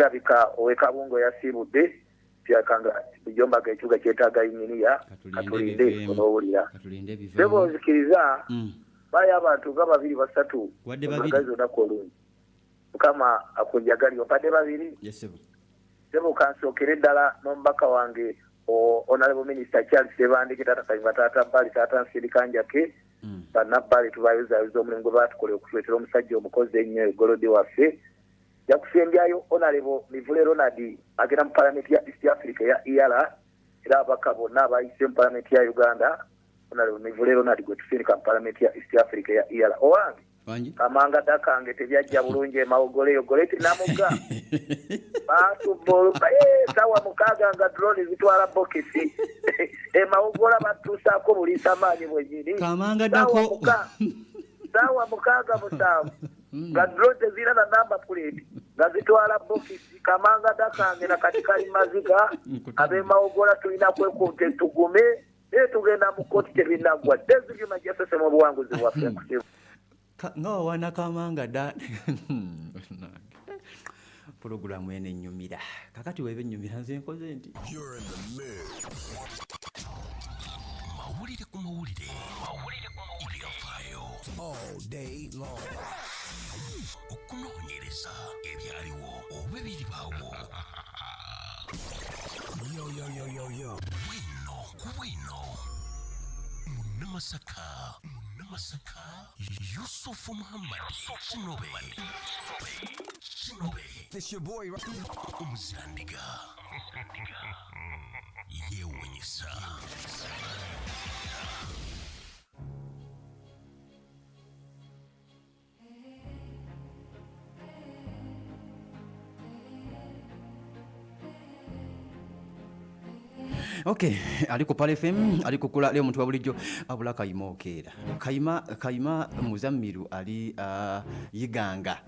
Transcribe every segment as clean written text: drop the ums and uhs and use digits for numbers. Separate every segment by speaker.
Speaker 1: Kirabika ow'e Kabungo yasiibudde, kirabika nga bulijjo mbaga ekibuga kyetaaga yinginiya.
Speaker 2: Katulinde
Speaker 1: Katulinde
Speaker 2: ebiveemu.
Speaker 1: onoowulira.
Speaker 2: Katulinde
Speaker 1: Ssebo
Speaker 2: ebiveemu.
Speaker 1: nzikiriza baayo abantu nga babiri basatu
Speaker 2: Wadde babiri.
Speaker 1: omagazi olunaku olungi. Mukama akunjagalire, ompadde babiri.
Speaker 2: Yes, ssebo.
Speaker 1: Ssebo kansookere ddala n'omubaka wange Honorable Minister Charles Tebandeke, Taata Kayima, Taata Bbali, Taata Nsindika Njake, bannabbali tubayozaayoza omulimu gwe baatukola okutuleetera omusajja omukozi ennyo egolodi waffe. Nja kusembyayo Honorable Mivule Ronald agenda mu Palamenti ya East Africa eya EALA, era ababaka bonna abayise mu Palamenti ya Uganda, Honorable Mivule Ronald gwe tusindika mu Palamenti ya East Africa eya EALA. Owange
Speaker 2: Wangi?
Speaker 1: Kamanga dda kange tebyajja bulungi e Mawogole eyo Goleti Namugga. Baatubba essaawa 6 nga drone zitwala bokisi. E Mawogola batuusaako buliisa maanyi bwennyini.
Speaker 2: Kamanga
Speaker 1: Ssaawa
Speaker 2: ddako.
Speaker 1: Ssaawa 6 7 nga drone tezirina na number plate nga zitwala bokisi. Kamanga dda kange na kati kali maziga.
Speaker 2: Nkutadde.
Speaker 1: Ab'e Mawogola tulina kwekunte tugume. Naye tugenda mu kkooti tebinnaggwa. David Majasese mu buwanguzi bwaffe nkusiima.
Speaker 2: Nga wawana Kamanga dda. Pulogulaamu eno ennyumira. Kakati weeba ennyumira nze nkoze nti.
Speaker 3: You're in the mix.
Speaker 4: Mawulire ku mawulire. Mawulire ku mawulire. Ebyafaayo.
Speaker 3: All day long.
Speaker 4: Okunoonyereza ebyaliwo oba ebiribaawo.
Speaker 3: Yo, yo, yo, yo, yo.
Speaker 4: Bwino ku bwino. Munnamasaka. Munnamasaka. Yusufu Muhammad. Kinobe. Kinobe.
Speaker 3: It's your boy.
Speaker 4: Omuzirandiga. Yeewuunyisa.
Speaker 2: Okay, ali ku Pal FM, ali kukula leo omuntu wa bulijjo abula Kayima okeera. Kayima, Kayima Muzammiru ali Yiganga.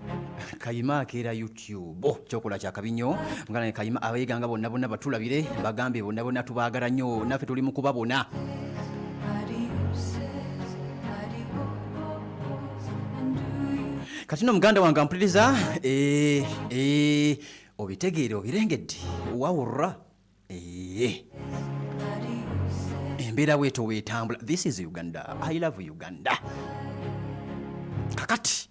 Speaker 2: Kayima akeera YouTube. Oh, kyokola kya kabi nnyo. Muganda ne Kayima abayiganga bonna bonna batulabire, bagambe bonna bonna tubaagala nnyo, naffe tuli mu kubabona. Kati no muganda wange ampuliriza, obitegeere obirengedde, wawurra. Embeera bwetyo weetambula. This is Uganda. I love Uganda. Kakati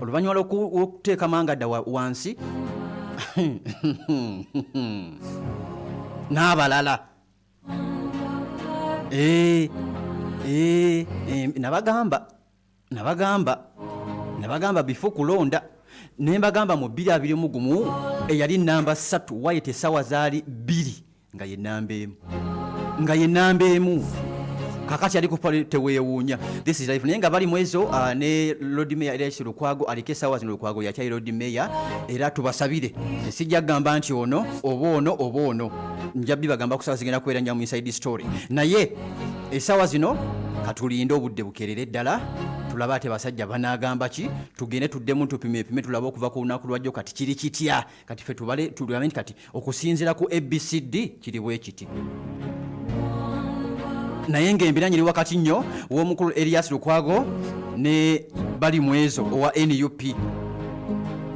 Speaker 2: oluvannyuma lw'okuteeka Mangadda wansi n'abalala. Nabagamba before kulonda, ne mbagamba mu bbiri abiri mu gumu eyali namba 3 wayita essaawa zaali 2 nga ye namba emu. Nga ye namba emu. Kakati ali ku pale teweewuunya. This is life. Naye nga bali mu ezo, ne Lord Mayor Erias Lukwago aliko essaawa zino. Lukwago yakyali Lord Mayor, era tubasabire. Sijja kugamba nti ono oba ono oba ono, nja bibagamba ku ssaawa zigenda kubeera nnyo mu inside story. Naye essaawa zino katulinde obudde bukeerere ddala, tulabe ate basajja banaagamba ki, tugende tuddemu tupime tulabe okuva ku lunaku lwajjo kati kiri kitya. Kati ffe tubale tulabe nti kati okusinziira ku ABCD kiri bwe kiti. Naye ng'embiranye eri wakati nnyo w'omukulu Erias Lukwago ne Balimwezo owa NUP.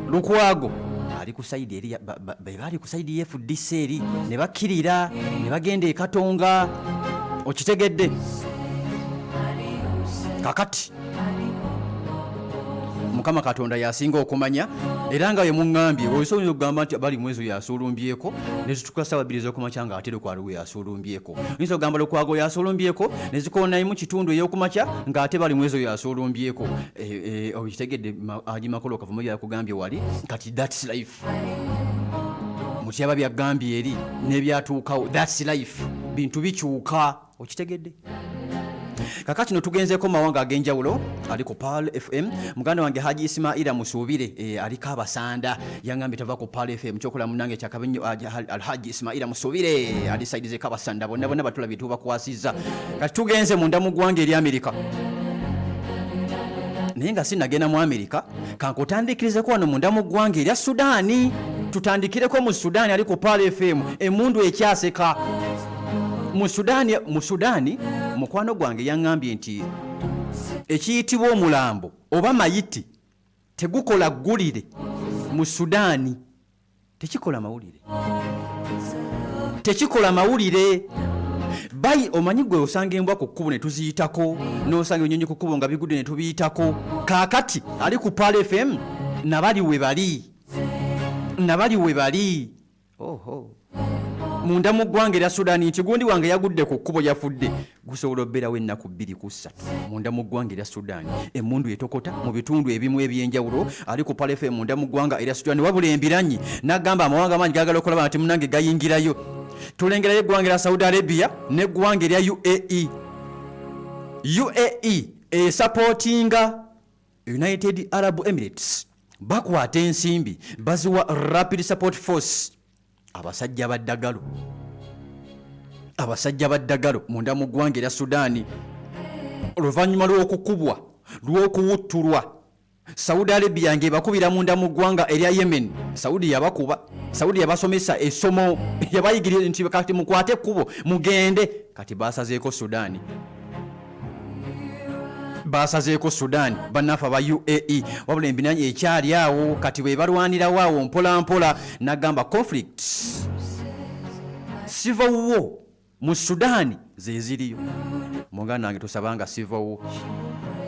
Speaker 2: Lukwago ali ku sayidi eri be baali ku sayidi ya FDC eri ne bakkirira ne bagenda e Katonga. Okitegedde? Kakati Mukama Katonda yasinga okumanya, era nga bwe muŋŋambye, osobola okugamba nti Balimwezo yasuulumbyeko, ne zituuka ssaawa bbiri ez'okumakya ng'ate Lukwago yasuulumbyeko. Oyinza okugamba Lukwago yasuulumbyeko, ne zikoona emu kitundu ey'okumakya ng'ate Balimwezo yasuulumbyeko. Okitegedde, Haji Makolo Kavumu yakugambye wali, kati that's life. Mutyaba byagambye eri n'ebyatuukawo, that's life. Bintu bikyuka, okitegedde? Kakati no tugenzeeko mu mawanga ag'enjawulo. Ali ku Pearl FM muganda wange Haji Ismaila Musuubire, aliko abasanda, yangambye tava ku Pearl FM. Kyokola munnange kyakabi nnyo, Alhaji Ismaila Musuubire ali saidi z'e Kabasanda, bonna bonna batulabye tubakwasizza. Kati tugenze munda mu ggwanga erya Amerika, naye nga sinnagenda mu Amerika kankutandikirizeko wano munda mu ggwanga erya Sudaani. Tutandikireko mu Sudaani, ali ku Pearl FM, emmundu ekyaseka mu Sudaani. Mu Sudaani mukwano gwange yaŋŋambye nti ekiyitibwa omulambo oba mayiti tegukola ggulire mu Sudaani. Tekikola mawulire, tekikola mawulire. Bayi omanyi gwe osanga embwa ku kkubo ne tuziyitako, n'osanga ebinyonyi ku kkubo nga bigudde ne tubiyitako. Kaakati ali ku Pearl FM nabali we bali, nabali we bali. Oho, munda mu ggwanga erya Sudan nti gundi wange yagudde ku kkubo yafudde, gusobola okubeerawo ennaku 2 ku 3 munda mu ggwanga erya Sudan. Emmundu etokota mu bitundu ebimu eby'enjawulo. Ali ku Pearl FM munda mu ggwanga erya Sudan, wabula embiranyi n'agamba amawanga mangi gaagala okulaba nti munange gayingirayo. Tulengerayo eggwanga erya Saudi Arabia n'eggwanga erya UAE. UAE esapootinga United Arab Emirates, bakwata ensimbi baziwa Rapid Support Force, abasajja ba Dagalo, abasajja ba Dagalo munda mu ggwanga erya Sudaani, oluvannyuma lw'okukubwa, lw'okuwuttulwa Saudi Arabia ng'ebakubira munda mu ggwanga erya Yemen. Saudi yabakuba, Saudi yabasomesa essomo, yabayigiriza nti kati mukwate ekkubo mugende. Kati basazeeko Sudaani, basazeeko Sudan bannaffe aba UAE, wabula embinanyi ekyali awo. Kati bwe balwanirawo awo mpola mpola, nagamba conflicts, civil war mu Sudan zeziriyo. Muganda wange, tosabanga civil war,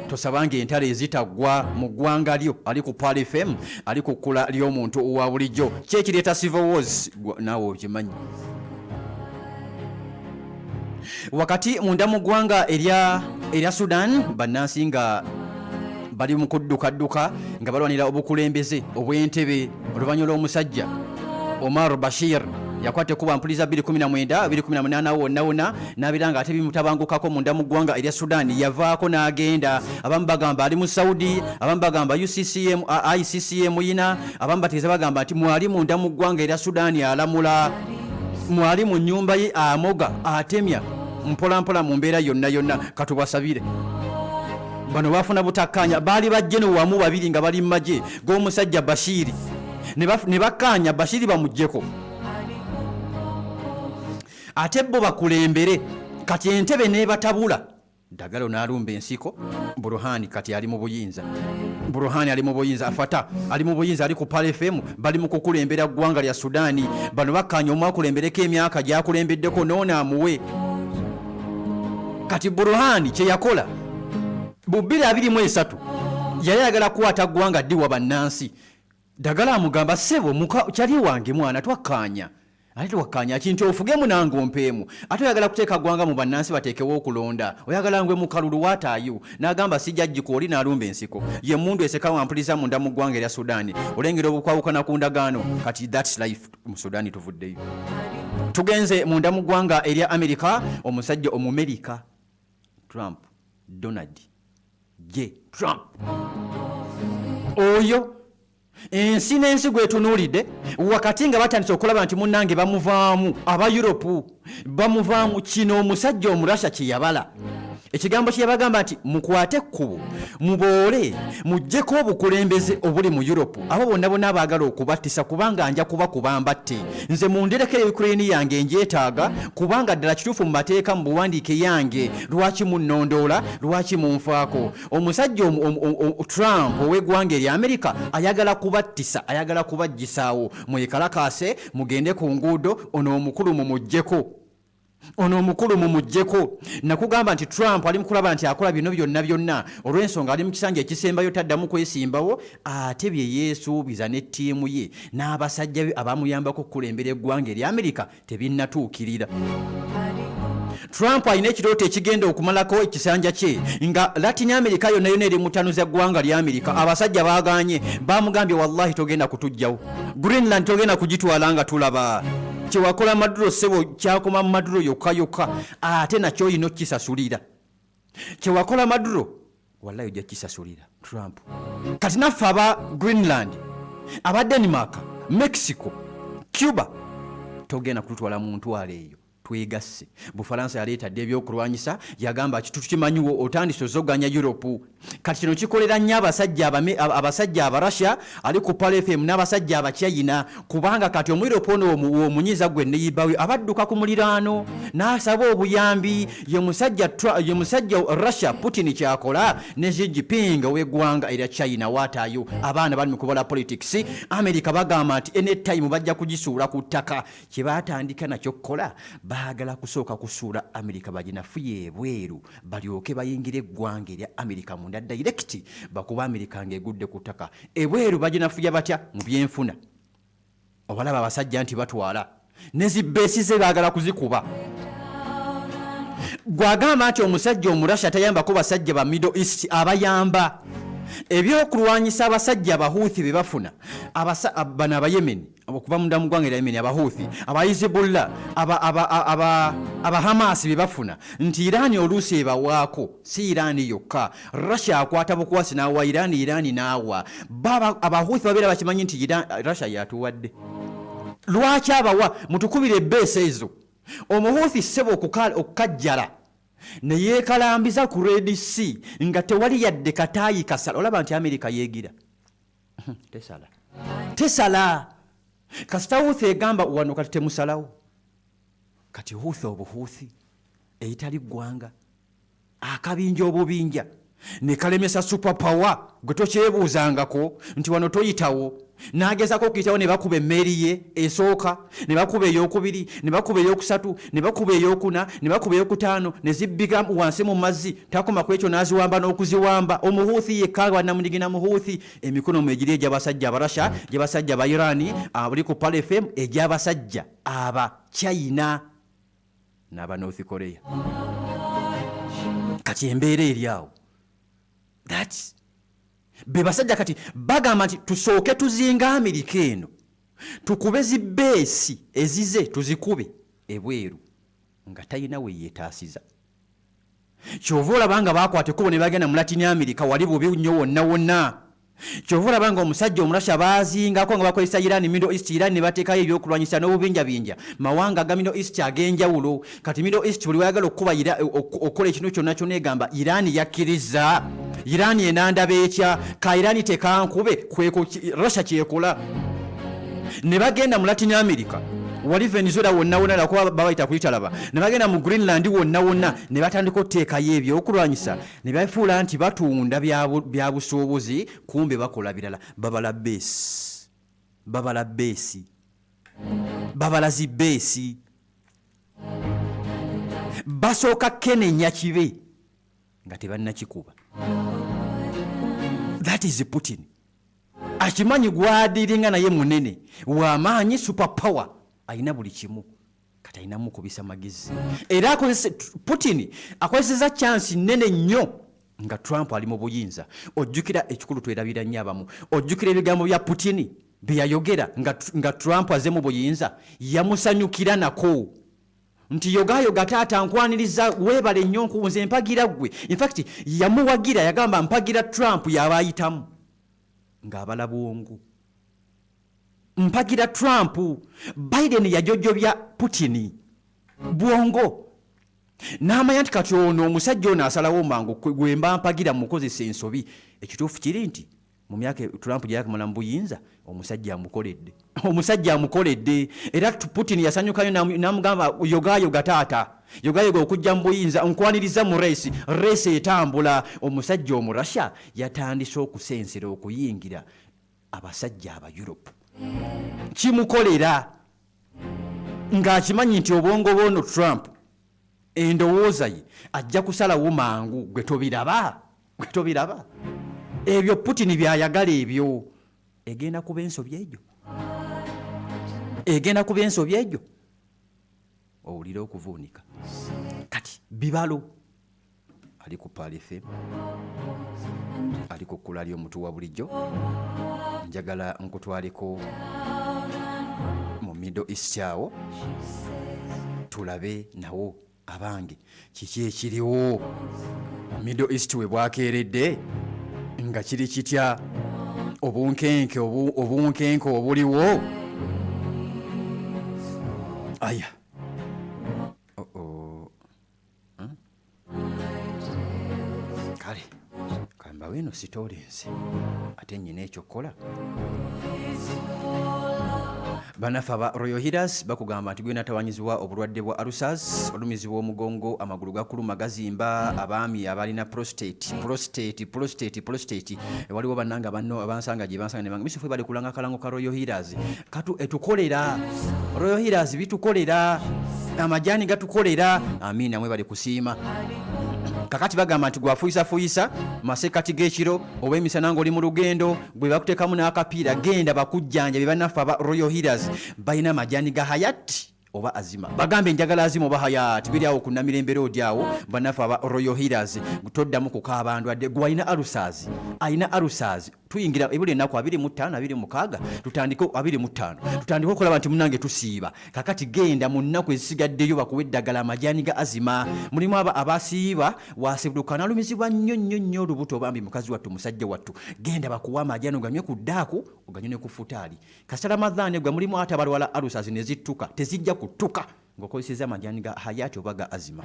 Speaker 2: tosabanga entalo ezitaggwa mu ggwanga lyo. Ali ku Pearl FM, ali ku kkula ly'omuntu owa bulijjo. Ki ekireeta civil wars? Naawe okimanyi. Wakati munda mu ggwanga erya Sudan, bannansi nga bali mu kuddukadduka nga balwanira obukulembeze obw'entebe oluvannyuma lw'omusajja Omar Bashir yakwata ekkubo mpuliza 2019 2018 wonna wonna n'abeera nga ate bimutabangukako munda mu ggwanga erya Sudan. Yavaako n'agenda. Abamu bagamba ali mu Saudi, abamu bagamba UCCM, ICCM yina, abamu bategeeza bagamba nti mwali munda mu ggwanga erya Sudan alamula, mwali mu nnyumba ye amoga atemya mpola mpola mu mbeera yonna yonna. Katubasabire. Bano bafuna butakkaanya, baali bajjeno wamu babiri nga bali mu magye g'omusajja Bashiri, ne bakkaanya Bashiri bamuggyeko ate bo bakulembere. Kati entebe n'ebatabula, Dagalo n'alumba ensiko. Buruhani kati ali mu buyinza, Buruhani ali mu buyinza, Afata ali mu buyinza, ali ku Pearl FM, bali mu kukulembera ggwanga lya Sudaani. Bano bakkaanya omu akulembereko emyaka gy'akulembeddeko n'ono amuwe. Kati Buruhani kye yakola mu 2023, yali ayagala kukwata ggwanga ddiwa bannansi. Dagala amugamba, "Ssebo kyali wange mwana, twakkaanya, ate twakkaanya ki nti ofugemu nange ompeemu, ate oyagala kuteeka ggwanga mu bannansi, bateekewo okulonda, oyagala ngwe mu kalulu waataayo." N'agamba sijja jjiko oli, n'alumba ensiko. Ye mundu eseka wampuliza munda mu ggwanga erya Sudaani. Olengera obukwawukana ku ndagaano. Kati that's life mu Sudaani. Tuvuddeyo tugenze munda mu ggwanga erya Amerika. Omusajja Omumerika Trump, Donald J Trump, oyo ensi n'ensi gwetunuulidde wakati nga batandise okulaba nti munnange bamuvaamu, aba Europe bamuvaamu. Kino omusajja Omurasha kye yabala, ekigambo kye yabagamba nti mukwate ekkubo muboole muggyeko obukulembeze obuli mu Europe, abo bonna bonna abaagala okubattisa, kubanga nja kubakuba mbatte. Nze munderekere Ukraine yange ngyetaaga, kubanga ddala kituufu mu mateeka mu buwandiike yange. Lwaki munnondoola? Lwaki munfaako? Omusajja Trump ow'eggwanga erya Amerika ayagala kubattisa, ayagala kubaggisaawo. Mwekalakaase, mugende ku nguudo, ono omukulu mumuggyeko, ono omukulu mumuggyeko. Nakugamba nti Trump ali mukulaba nti akola bino byonna byonna olw'ensonga ali mu kisanja ekisembayo, taddamu kwesimbawo, ate bye yeesuubiza ne ttiimu ye n'abasajja be abamuyambako okukulembera eggwanga erya Amerika tebinnatuukirira. Trump alina ekirooto ekigenda okumalako ekisanja kye nga Latin America yonna yonna eri mu ttano za ggwanga lya Amerika. Abasajja baganye, bamugambye, "Wallahi togenda kutugjawo Greenland, togenda kugitwala nga tulaba kyewakola Maduro. Ssebo, kyakoma mu Maduro yokka yokka, ate nakyo olina okkisasulira. Kyewakola Maduro, wallahi ojja kisasulira, Trump." Kati naffe aba Greenland, aba Denmark, Mexico, Cuba, togenda kututwala mu ntwalo eyo. Twegasse. Bufalansa yaleeta dda ebyokulwanyisa, yagamba kati tukimanyiwo otandise ozoganya Europe. Kati kino kikolera nnyo abasajja abasajja Abarussia ali ku Pearl FM n'abasajja Abachina, kubanga kati Omueurope ono omunyiza gwe neyibawe abadduka ku muliraano n'asaba obuyambi. Ye musajja ye musajja Russia Putin kyakola ne Xi Jinping ow'eggwanga erya China. Waataayo abaana bali mu kubala politics. America bagamba nti anytime bajja kugisuula ku ttaka. Kye baatandika nakyo kukola, baagala kusooka kusuula America baginafuye ebweru, balyoke bayingire eggwanga erya America munda direct, bakuba America ng'egudde ku ttaka. Ebweru baginafuya batya? Mu byenfuna. Obalaba abasajja nti batwala ne zibeesi ze, baagala kuzikuba. Gwagamba nti omusajja Omurasha tayambako basajja ba Middle East, abayamba ebyokulwanyisa. Abasajja Abahuthi be bafuna, bano Abayemeni okuva munda mu ggwanga erya Yemeni, Abahuthi, Abahizibullah, Abahamasi be bafuna, nti Irani oluusi ebawaako. Si Irani yokka, Russia akwata bukwasi n'awa Irani, Irani n'awa. Abahuthi babeera bakimanyi nti Russia yatuwadde, lwaki abawa? Mutukubire ebbeesi ezo. Omuhuthi ssebo okukajjala ne yeekalambiza ku Red Sea nga tewali yadde kataayi kasala. Olaba nti Amerika yeegira tesala, tesala. Kasita Huthi egamba wano kati temusalawo. Kati Huthi, obuhuthi eitali ggwanga, akabinja obubinja ne kalemesa super power gwe tokyebuuzangako nti wano toyitawo, n'agezako okuyitawo ne bakuba emmeeri ye esooka, ne bakuba eyokubiri, ne bakuba eyokusatu, ne bakuba eyokuna, ne bakuba eyokutaano, ne zibbiga wansi mu mazzi. Takoma ku ekyo, n'aziwamba n'okuziwamba. Omuhuuthi yekka bwannamunigina muhuuthi, emikono mwegiri egy'abasajja Abarasha, egy'abasajja aba Irani abuli ku Pearl FM, egy'abasajja aba China n'aba North Korea. Kati embeera eri awo, that be basajja kati bagamba nti tusooke tuzinga Amerika eno, tukube zibeesi ezize, tuzikube ebweru nga talina we yeetaasiza. Kyova olaba nga bakwata ekkubo ne bagenda mu Latin America, wali bubi nnyo wonna wonna. Kyova olaba nga omusajja Omurasha bazingako nga bakozesa Iran, Middle East, Iran ne bateekayo ebyokulwanyisa n'obubinjabinja mawanga aga Middle East ag'enjawulo. Kati Middle East buli wayagala okukuba, okukola ekintu kyonna kyonna, egamba Iran yakkiriza, Iran enandaba etya? Ka Iran tekankube. Kweko Russia kyekola ne bagenda mu Latin America, wali Venezuela wonna wonna, nakuba babayita kuyitalaba, ne bagenda mu Greenland wonna wonna, ne batandika okuteekayo ebyokulwanyisa ne bafuula nti batunda bya busuubuzi, kumbe bakola birala. Babala beesi, babala beesi, babala zibeesi. Basooka kenenya kibe nga tebannakikuba. That is Putin. Akimanyi gwadiringa naye munene wamaanyi, super power, alina buli kimu. Kati alinamu kubisa magezi, era Putin akozeseza chance nene nnyo nga Trump ali mu buyinza. Ojjukira ekikulu, twerabira nnyo abamu, ojjukira ebigambo bya Putin bye yayogera nga Trump aze mu buyinza? Yamusanyukira nako nti yogayoga taata, nkwaniriza, weebale nnyo, nkuwunze, mpagira ggwe. Infact yamuwagira, yagamba mpagira Trump yaba ayitamu ng'abala bwongo, mpagira Trump. Biden yajojobya Putin bwongo n'amanya nti kati ono omusajja ono asalawo mangu, gwe mba mpagira mukozesa ensobi. Ekituufu kiri nti mu myaka Trump gye yakamala mu buyinza, omusajja amukoledde, omusajja amukoledde. Era Putin yasanyukayo n'amugamba yogayoga taata, yogayoga okujja mu buyinza, nkwaniriza mu race, race etambula. Omusajja Omurasha yatandise okusensera okuyingira abasajja aba Europe, kimukolera ng'akimanyi nti obwongo bwono Trump, endowooza ye ajja kusalawo mangu. Gwe tobiraba, gwe tobiraba ebyo Putin byayagala ebyo. Egenda kuba ensobi egyo, egenda kuba ensobi egyo. Owulire okuvuunika kati bibalo ali ku Pearl FM, ali ku kkula ly'omutu wa bulijjo. Njagala nkutwaleko mu Middle East awo, tulabe nawo abange kiki ekiriwo Middle East. We bwakeeredde nga kiri kitya? Obunkenke obunkenke obuliwo aya. Eno sitoolenze ate nyina ekyokukola. Bannaffe aba Royal Healers bakugamba nti gwena atawanyizibwa obulwadde bwa ulcers, olumizibwa omugongo, amagulu gakuluma gazimba, abaami abalina prostate, prostate, prostate, prostate. Waliwo bannanga banno abansanga gye bansanga ne banga misufu bali kulanga akalango ka Royal Healers katu etukolera. Royal Healers bitukolera, amajaani gatukolera. Amiina, mwebale kusiima. Kakati bagamba nti gwafuyisafuyisa masekati g'ekiro oba emisana ng'oli mu lugendo, gwe bakuteekamu n'akapiira, genda bakujjanjabe. Bannaffe aba Royal Healers balina amajaani ga Hayat oba Azima. Bagambe njagala Azima oba Hayat, biri awo ku Namirembe Road awo. Bannaffe aba Royal Healers, toddamu kukaaba ndwadde. Gwe alina ulcers, alina ulcers, tuyingira ebuli ennaku 25, 26, tutandike 25, tutandike okulaba nti munange tusiiba. Kakati genda mu nnaku ezisigaddeyo bakuwa eddagala, amajaani ga Azima. Mulimu aba abasiiba, wasibuluka nalumizibwa nnyo nnyo nnyo olubuto, bambi mukazi wattu, musajja wattu, genda bakuwa amajaani oganywe ku ddaaku, oganywe ne ku futaali kasita Ramadhaani gwe. Mulimu ate abalwala ulcers ne zittuka, tezijja kuttuka ng'okozeseza amajaani ga Hayati oba ga Azima.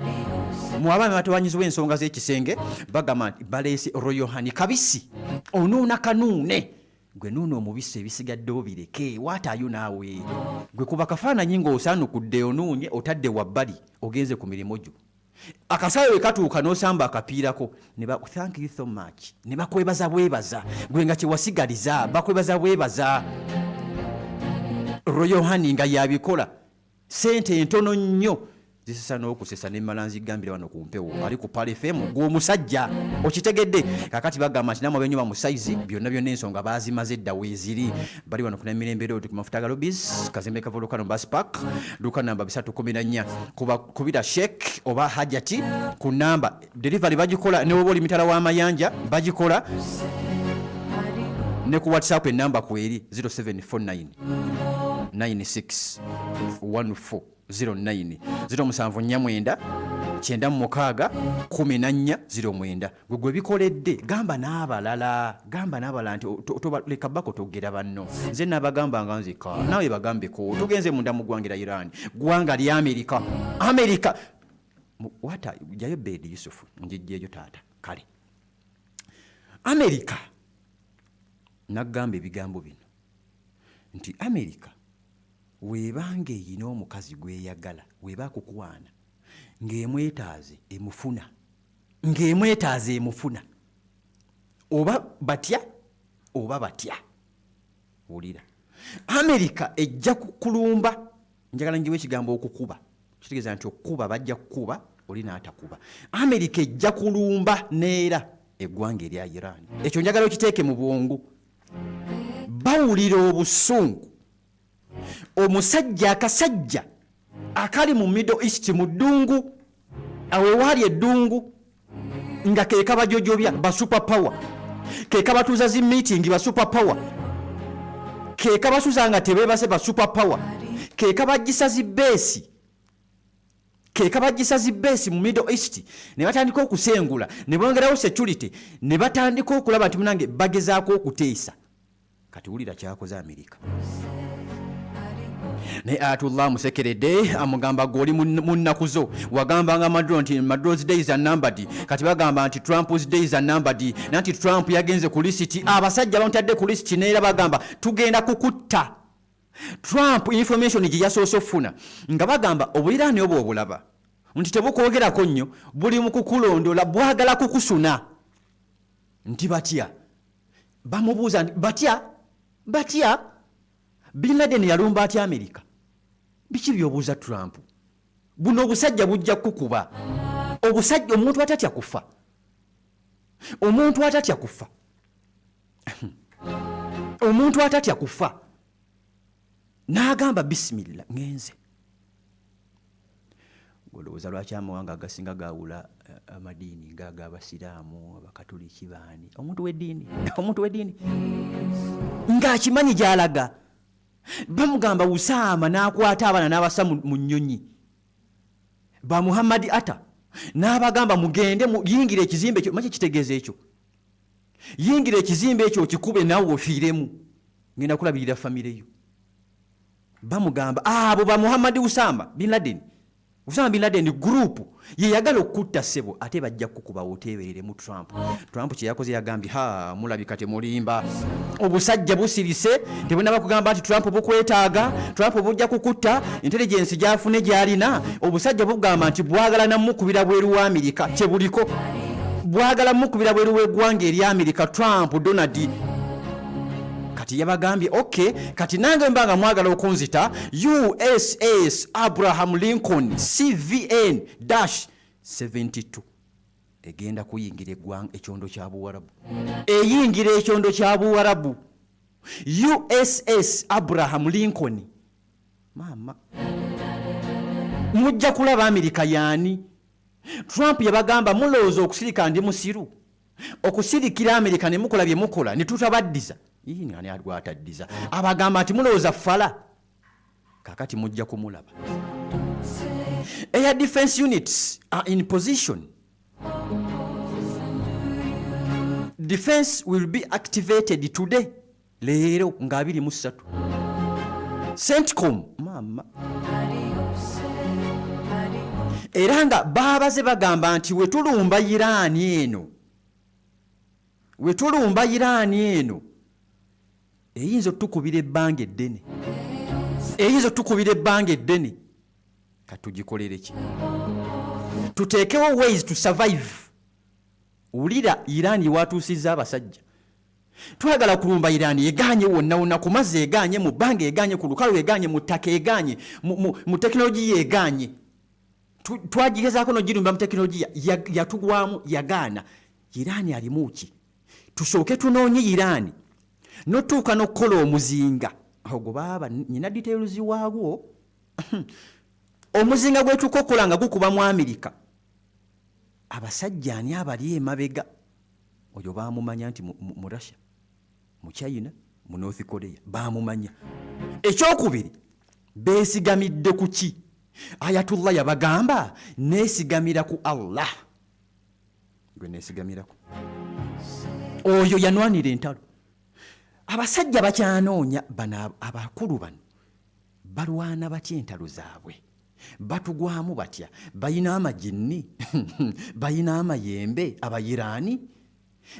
Speaker 2: Mu abaami batawanyizibwa ensonga z'ekisenge, bagamba nti baleese Royal Honey kabisi, onuuna kanuune. Gwe nuuna omubisi, ebisigaddewo bireke. Waataayo naawe gwe kuba kafaananyi ng'osaanukudde, onuunye, otadde wabbali, ogenze ku mirimu gyo. Akasawo we katuuka n'osamba akapiirako ne ba thank you so much, ne bakwebaza bwebaza. Gwe nga kyewasigaliza bakwebaza bwebaza. Royal Honey nga yabikola, sente entono nnyo zisesa n'okusesa. Nemmala nzigambira wano ku mpewo ali ku Pal FM. Gw'omusajja okitegedde. Kakati bagamba nti namwe abenyuma mu sayizi byonna byonna, ensonga bazimaze edda, weeziri. Bali wano ku Namirembe Road ku mafuta ga Lobis, kazimbe ka Volcano Bus Park, duka namba 314. Kuba kubira Sheikh oba Hajati ku namba. Delivery bagikola ne woba oli mitala w'amayanja, bagikola ne ku WhatsApp. Enamba kweri 0749 96 1409, 0749 96 14 09. Gwe gwe bikoledde, gamba n'abalala, gamba n'abalala nti leka bako togera banno. Nze nabagamba nga nzika, naawe bagambeko. Tugenze munda mu ggwanga lya Iran, ggwanga lya Amerika. Amerika wata jayo bedi Yusufu njijjeeyo taata. Kale Amerika nagamba ebigambo bino nti Amerika weebanga eyina omukazi gweyagala, weeba akukwana ng'emwetaaze emufuna, ng'emwetaaze emufuna, oba batya oba batya. Wulira, Amerika ejja kukulumba. Njagala njiwa ekigambo okukuba, kitegeeza nti okukuba bajja kukuba oli n'atakuba. Amerika ejja kulumba neera eggwanga erya Iran. Ekyo njagala okiteeke mu bwongo. Bawulira obusungu. Omusajja akasajja akali mu Middle East, mu ddungu awo ewaali eddungu, nga ke kabajojobya ba super power, ke kabatuuza zi meeting ba super power, ke kabasuza nga tebeebase ba super power, ke kabagisa zi base, ke kabagisa zi base mu Middle East, ne batandika okusengula ne bongerawo security ne batandika okulaba nti munange bagezaako okuteesa. Kati wulira kyakoze Amerika. Naye Ayatullah amusekeredde, amugamba gwe oli mu nnaku zo wagambanga Maduro nti Maduro's days are numbered. Kati bagamba nti Trump's days are numbered, nanti Trump yagenze ku lisiti, abasajja bamutadde ku lisiti, neera bagamba tugenda kukutta. Trump information gye yasoose okufuna nga bagamba obuliraani obwo obulaba nti tebukwogerako nnyo, buli mu kukulondola, bwagala kukusuna. Nti batya? Bamubuuza nti batya, batya? Bin Laden yalumba atya Amerika? Biki byobuuza Trump? Buno obusajja bujja kukuba. Obusajja, omuntu atatya kufa, omuntu atatya kufa, omuntu atatya kufa n'agamba bisimilla ngenze. Olowooza lwaki amawanga agasinga gawula amadiini ng'ag'abasiraamu, abakatuliki, baani? Omuntu w'eddiini, omuntu w'eddiini ng'akimanyi gy'alaga. Bamugamba Usaama n'akwata abaana n'abassa mu nnyonyi, ba Muhammadi Ata, n'abagamba mugende yingira ekizimbe ekyo. Maki kitegeeza ekyo, yingira ekizimbe ekyo okikube naawe ofiiremu, ngenda kulabirira famire yo. Bamugamba abo ba Muhammadi Usama bin Laden. Osama bin Laden group yeyagala okutta ssebo, ate bajja kukuba oteebereremu Trump. Trump kye yakoze yagambye, ha, mulabika temulimba, obusajja busirise, tebunaba kugamba nti Trump bukwetaaga, Trump bujja kukutta. Intelligence gyafune gyalina, obusajja bugamba nti bwagala namukubira bweru wa Amerika, kyebuliko bwagala mukubira bweru w'eggwanga erya Amerika. Trump Donald kati yabagambye, ok, kati nange mba nga mwagala okunzita, USS Abraham Lincoln CVN dash 72 egenda kuyingira eggwanga ekyondo kya Buwarabu, eyingira ekyondo kya Buwarabu. USS Abraham Lincoln, maama, mujja kulaba Amerika yaani. Trump yabagamba, mulowooza okusirika ndi musiru? Okusirikira Amerika ne mukola bye mukola ne tutabaddiza. Ii, ani gwataddiza? Abagamba nti mulowooza fala, kakati mujja kumulaba. Air defense units are in position. Defense will be activated today, leero nga 23. CENTCOM, maama, era nga baabaze bagamba nti wetulumba Iraani eno, wetulumba Iraani eno eyinza otukubira ebbanga eddene, eyinza otukubira ebbanga eddene. Katugikolere ki? Tuteekewo ways to survive. Wulira Iraani watuusizza abasajja. Twagala kulumba Iraani, eganye wonna wonna, ku mazzi eganye, mu bbanga eganye, ku lukalu eganye, mu ttaka eganye, mu tekinologiya eganye. Twagigezaako nogirumba mu tekinologiya, yatugwamu, yagaana. Iraani alimu ki? Tusooke tunoonye Iraani notuuka n'okukola omuzinga ogwo. Baaba nyina details waagwo, omuzinga gwetuuka okukola nga gukuba mu Amerika. Abasajja ani abali emabega? Oyo bamumanya nti mu Russia, mu China, mu North Korea bamumanya. Ekyokubiri, beesigamidde ku ki? Ayatullah yabagamba, neesigamira ku Allah gwe neesigamirako. Oyo yanwanira entalo. Abasajja bakyanoonya bano abakulu bano balwana batya entalo zaabwe, batugwamu batya? Bayina amajinni, bayina amayembe, Abayiraani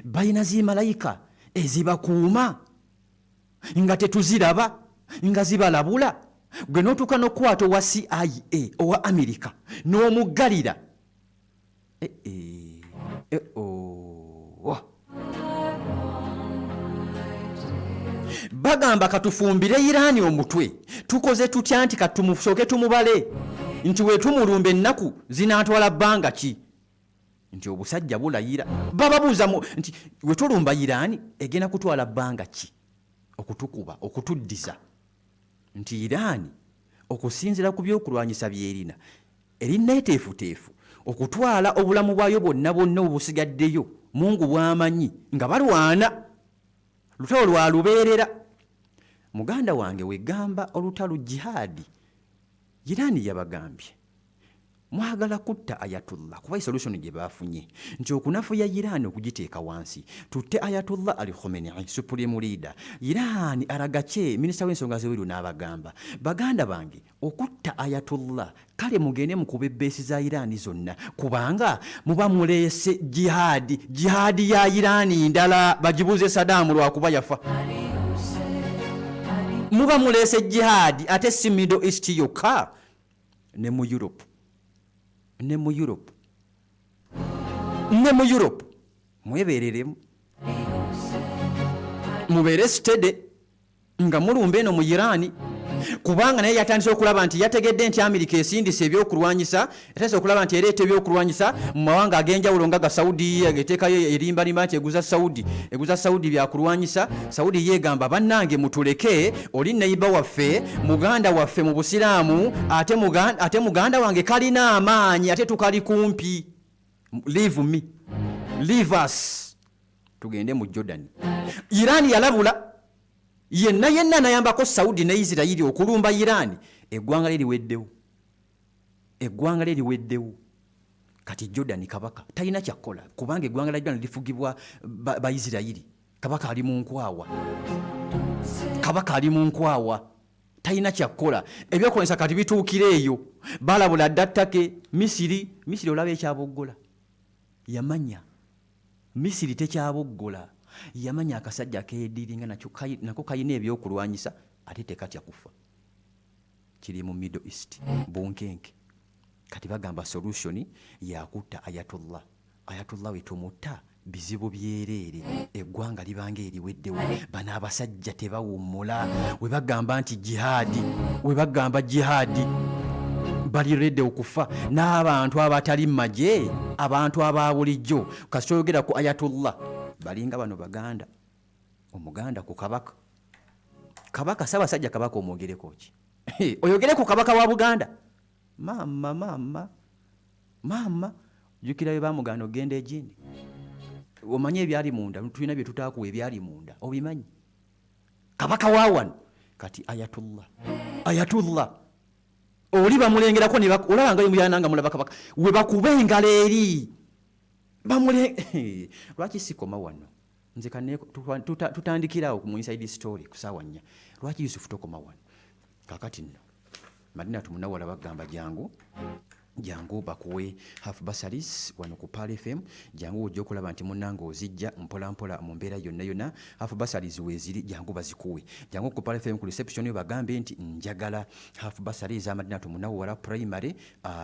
Speaker 2: bayina zimalayika ezibakuuma nga tetuziraba, nga zibalabula. Gwe n'otuuka n'okukwata owa CIA owa Amerika n'omuggalira. Eh, eh, eh, oh. Bagamba katufumbire Iraani omutwe. Tukoze tutya nti katumusooke tumubale nti wetumulumba ennaku zinaatwala bbanga ki? Nti obusajja bulayira, bababuuza nti wetulumba Iraani egenda kutwala bbanga ki okutukuba, okutuddiza? Nti Iraani okusinziira ku byokulwanyisa byerina, eri neeteefuteefu okutwala obulamu bwayo bwonna bwonna obusigaddeyo Mungu bw'amanyi nga balwana lutalo lwa lubeerera. Muganda wange, wegamba olutalo jihaadi, Iraani yabagambye, mwagala kutta Ayatullah, kuba solution gye bafunye nti okunafuya Iraani, okugiteeka wansi, tutte Ayatullah Ali Khamenei, supreme leader. Iraani aragache minisita w'ensonga z'ebweru n'abagamba, baganda bange, okutta Ayatullah, kale mugende mukuba ebbeesi za Iraani zonna, kubanga muba muleese jihaadi, jihaadi ya Iraani ndala, bagibuuze Sadaamu lwakuba yafa. Muba muleese jihaadi ate si Middle East yokka, ne mu Europe, ne mu Europe, ne mu Europe. Mwebereremu, mubeere steady nga mulumba eno mu Iraani, kubanga naye yatandise okulaba nti yategedde nti Amerika esindisa ebyokulwanyisa, yatandise okulaba nti ereeta ebyokulwanyisa mu mawanga ag'enjawulo nga ga Saudi, eteekayo erimbalimba nti eguza Saudi, eguza Saudi byakulwanyisa. Saudi yeegamba, bannange mutuleke, oli neighbour waffe, muganda waffe mu Busiraamu, ate muganda wange kalina amaanyi, ate tukali kumpi. Leave me, leave us, tugende mu Jordan. Iran yalabula yenna yenna anayambako Saudi ne Isirairi okulumba Iran, eggwanga lye liweddewo, eggwanga lye liweddewo. Kati Jordan kabaka talina kyakkola, kubanga eggwanga lya Jordan lifugibwa Baisirairi. Kabaka ali mu nkwawa, kabaka ali mu nkwawa. Talina kyakkola, ebyokulwanyisa kati bituukira eyo. Balabula dda ttake Misiri. Misiri olaba ekyaboggola, yamanya Misiri tekyaboggola, yamanya akasajja kediringa nakyo nako kalina ebyokulwanyisa ate tekatya kufa. Kiri mu Middle East bunkenke. Kati bagamba solution yakutta Ayatollah. Ayatollah we tumutta bizibu byereere, eggwanga libanga eriweddewo. Bano abasajja tebawummula. We bagamba nti jihaadi, we bagamba jihaadi, bali ready okufa. N'abantu abatali magye, abantu aba bulijjo, kasita oyogera ku Ayatollah balinga bano Baganda. Omuganda ku Kabaka, Kabaka Ssaabasajja Kabaka omwogereko ki? Oyogere ku Kabaka wa Buganda? Maama, maama, maama, jjukira bwe bamugaana okugenda egindi. Omanyi ebyali munda, tulina bye tutaakuwa, ebyali munda obimanyi. Kabaka wa wano kati Ayatullah, Ayatullah oli bamulengerako, olaba nga muyana nga mulaba Kabaka we bakuba engalo eri bamule. Lwaki sikoma wano nze? Tutandikirawo mu inside story ku saawa 4. Lwaki Yusufu tokoma wano? Kakati nno Madina Tumunawala bagamba jangu, jangu bakuwe half bursaries wano ku Pearl FM. Jangu ojja okulaba nti munnange ozijja mpola mpola mu mbeera yonna yonna. Half bursaries weeziri, jangu bazikuwe. Jangu ku Pearl FM ku reception yo bagambe nti njagala half bursary eza Madina Tumunawala primary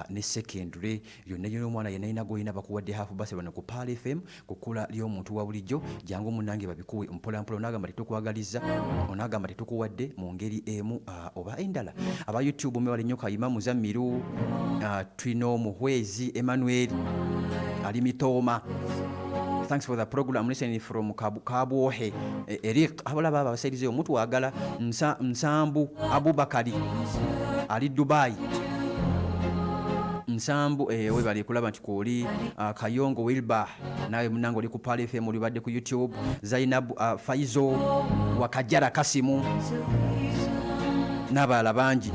Speaker 2: ne secondary yonna yonna. Omwana yenna yina gwolina bakuwadde half bursary wano ku Pearl FM ku kkula ly'omuntu wa bulijjo. Jangu munnange babikuwe mpola mpola. Onaagamba tetukwagaliza, onaagamba tetukuwadde mu ngeri emu oba endala. Aba YouTube mwebale nnyo. Kayima Muzammiru, tulina Omuhwezi Emmanuel ali Mitooma, thanks for the program, listening from Kabwohe. Eric abalaba abo abasairize omutwagala. Nsambu Abubakari ali Dubai. Nsambu, webali kulaba nti kwoli. Kayongo Wilba, nawe munange oli ku Pearl FM, olibadde ku YouTube. Zainab, Faizo Wakajara, Kasimu n'abalala bangi.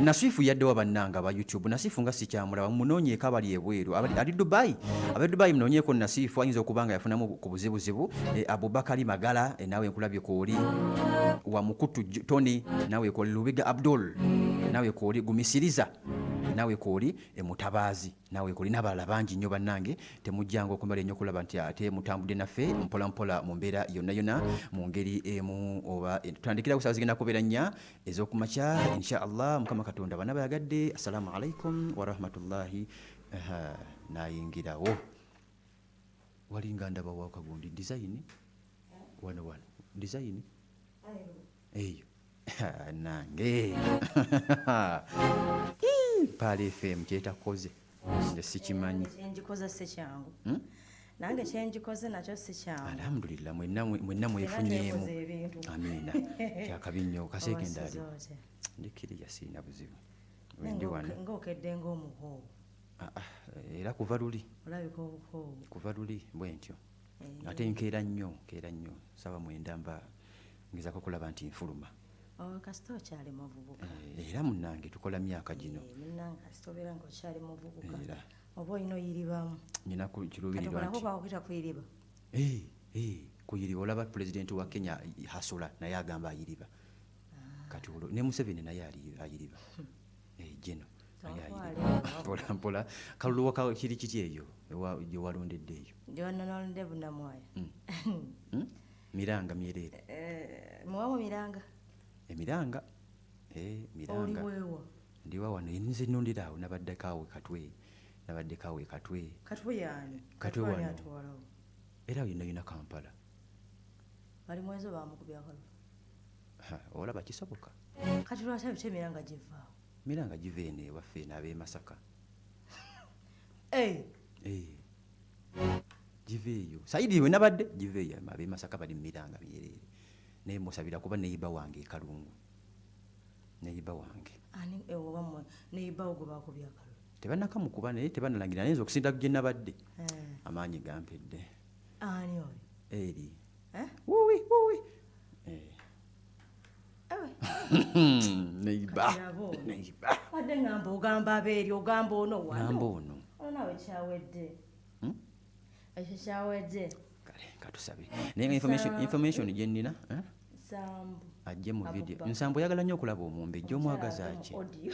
Speaker 2: Nasifu yaddewa bannanga aba YouTube? Nasifu nga sikyamulaba, munoonyeeko abali ebweru, ali Dubai, abe Dubai munoonyeeko Nasifu, ayinza okuba nga yafunamu ku buzibuzibu. Abubakari Magala, naawe nkulabye kwoli. Wa Mukutu Tony, naawe kwoli. Lubiga Abdul, naawe kwoli. Gumisiriza, naawe kwoli. Mutabaazi, naawe kwoli, n'abalala bangi nnyo. Bannange temujjanga okumala ennyo okulaba nti ate mutambudde naffe mpola mpola mu mbeera yonna yonna mu ngeri emu oba tutandikira ku saawa zigenda kubeera 4 ez'okumakya, insha Allah, Mukama Katonda bana bayagadde. Assalamu alaikum warahmatullahi. Nayingirawo walinga ndaba wakagundi design wano wano design eyo nange Pearl FM kyetakoze nze sikimanyi.
Speaker 5: Kyengikoze si kyangu. Nange kyengikoze nakyo si kyangu.
Speaker 2: Alhamdulillah, mwenna mwenna mwefunyeemu.
Speaker 5: Twekoze ebintu.
Speaker 2: Amiina, kyakabi nnyo kaseekenda ali.
Speaker 5: Owasiza otya?
Speaker 2: Ndikiriya, siina buzibu wendi wano.
Speaker 5: Ng'okedde ng'omukoowu.
Speaker 2: Ah, ah, era kuva luli.
Speaker 5: Olabika obukoowu.
Speaker 2: Kuva luli bwe ntyo. Ate nkeera nnyo, nkeera nnyo, saawa 9 mba ngezako okulaba nti nfuluma.
Speaker 5: Oh, kasita okyali muvubuka.
Speaker 2: Era munnange tukola myaka gino.
Speaker 5: Munnange kasita obeera ng'okyali muvubuka,
Speaker 2: Era
Speaker 5: oba olina oyiribamu.
Speaker 2: Nyina ku kiruubirirwa
Speaker 5: Katokolako
Speaker 2: nti
Speaker 5: kwakukita kuyiriba.
Speaker 2: Kuyiriba. Olaba pulezidenti wa Kenya hasula naye agamba ayiriba. Kati olwo ne Museveni naye ayiriba. Geno naye ayiriba mpola mpola. Kalulu waka kiri kiti eyo gye walondedde eyo?
Speaker 5: Gyonanolonde Bunamwaya.
Speaker 2: Miranga myereere.
Speaker 5: Muwamu miranga.
Speaker 2: Emiranga, miranga.
Speaker 5: Oli weewa?
Speaker 2: Ndiwa wano nze nondera awo, nabaddeko awo Katwe, nabaddeko awo e Katwe.
Speaker 5: Katwe yaani?
Speaker 2: Katwe
Speaker 5: ani
Speaker 2: wano.
Speaker 5: Atwalawo?
Speaker 2: Era yonna yonna Kampala.
Speaker 5: Bali mwezo bamukubya akalulu.
Speaker 2: Ha, olaba kisoboka.
Speaker 5: Kati lwaki abita emiranga givaawo?
Speaker 2: Miranga giva eno ewaffe eno ab'e Masaka. Giva eyo saidi we nabadde, giva eyo ab'e Masaka bali mu miranga myereere, naye musabira kuba neyiba wange e Kalungu, neyiba wange.
Speaker 5: Ani oba mmwe neyibawo gwe bakubya akalulu?
Speaker 2: Tebannakamukuba naye tebanalangira, naye nze okusinda gye nabadde amaanyi gampedde.
Speaker 5: Ani oyo?
Speaker 2: Eri.
Speaker 5: Eh?
Speaker 2: Wuwi wuwi.
Speaker 5: Ewe.
Speaker 2: Neyiba.
Speaker 5: Kati abo ono.
Speaker 2: Neyiba.
Speaker 5: Badde ngamba ogamba abeeri, ogamba ono wano.
Speaker 2: Ngamba ono.
Speaker 5: Ono naawe kyawedde. Ekyo kyawedde.
Speaker 2: Kale katusabe, naye nga information gye nnina, eh?
Speaker 5: Sambu.
Speaker 2: Ajje mu video.
Speaker 5: Abubakar.
Speaker 2: Nsambu oyagala nnyo okulaba omumbejja, omwagaza
Speaker 5: Omukyala
Speaker 2: ki?
Speaker 5: ate mu audio.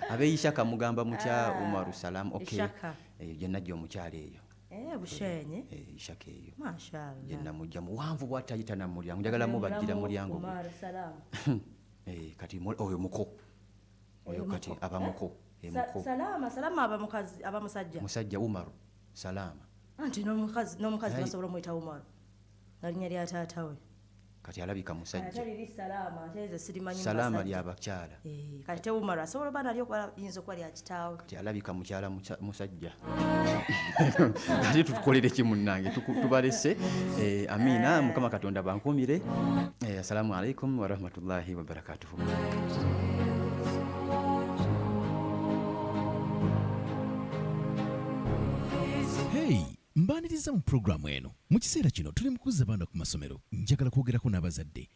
Speaker 2: Abeeyishaka mugamba mutya?
Speaker 5: Ah,
Speaker 2: Umaru Salamu, okay.
Speaker 5: Ishaka.
Speaker 2: Eyo gye najja omukyala eyo.
Speaker 5: Eh, Bushenyi.
Speaker 2: Eh, Ishaka eyo
Speaker 5: Mashallah.
Speaker 2: gye namujja, muwanvu bw'atayita na mulyango, njagala mubajjira mulyango gwe.
Speaker 5: Umar Salam.
Speaker 2: Eh, kati oyo muko oyo,
Speaker 5: Eh,
Speaker 2: kati
Speaker 5: muko.
Speaker 2: aba muko. Eh, muko.
Speaker 5: Salama, Salama aba mukazi, aba musajja.
Speaker 2: Musajja Umaru Salama.
Speaker 5: Anti n'omukazi
Speaker 2: Ayi.
Speaker 5: basobola omuyita Umaru. Nga linnya lya taata we.
Speaker 2: Kati alabika musajja.
Speaker 5: Ate liri Salama, ate nze sirimanyi mu
Speaker 2: Salama
Speaker 5: basajja.
Speaker 2: lyabakyala.
Speaker 5: Eh, kati te Umaru asobola oba nalyo kuba liyinza okuba lya kitaawe.
Speaker 2: Kati alabika mukyala musajja. Ate tutukolere ki munnange? Tubalese. Eh, amiina, Mukama Katonda bankuumire. Eh, assalamu alaikum warahmatullahi wabarakatuhu.
Speaker 4: Hey, mbaniriza mu pulogulaamu eno. Mu kiseera kino tuli mu kuzza abaana ku masomero. Njagala kwogerako n'abazadde.